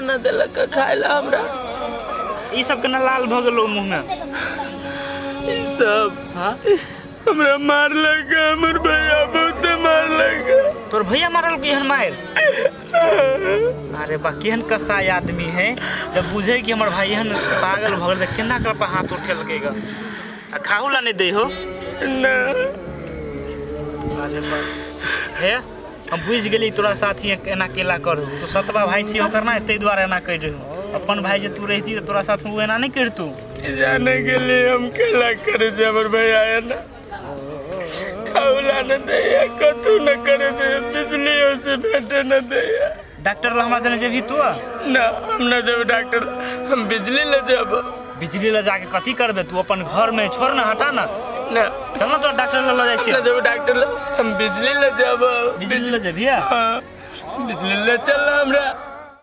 न देलक खाय ला हमरा। ई सब केना लाल भऽ गेलो मुँह में? ई सब हाँ, हमरा मारलक, हमर भैया बहुत मारलक। तोर भैया मारल के एहन मारि? अरे बा, केहन कसाई आदमी है। जब बुझे कि हमर भाई एहन पागल भऽ गेल तऽ केना कर पर हाथ उठेलकै ग? आ खाहू ला नहीं दै हो ना। अरे बा, हे हम बुझि गेली तोरा साथ ही एना केला करू। तू सतबा भाई छी ओकर ना, ताहि दुआरे एना करि रहू। अपन भाई जे तू रहिती तऽ तोरा साथ ओ एना नहि करितू। जाने के लिए हम केला करे छै, हमर भैया एना खाउला न दैया, कतू न करे दे, बिजलियो से भेटे न दैया। डॉक्टर ला हमरा जने जेबही तू? ना, हम न जब डॉक्टर, हम बिजली ले जब। बिजली ले जाके कथी करबे तू? अपन घर में छोड़ ना, हटा ना। ना। चल ना, तोरा डॉक्टर ले ल जाइ हम न छियै। जब डॉक्टर ले, हम बिजली ले जब। बिजली ले जेबही? हाँ, बिजली ले चल हमरा।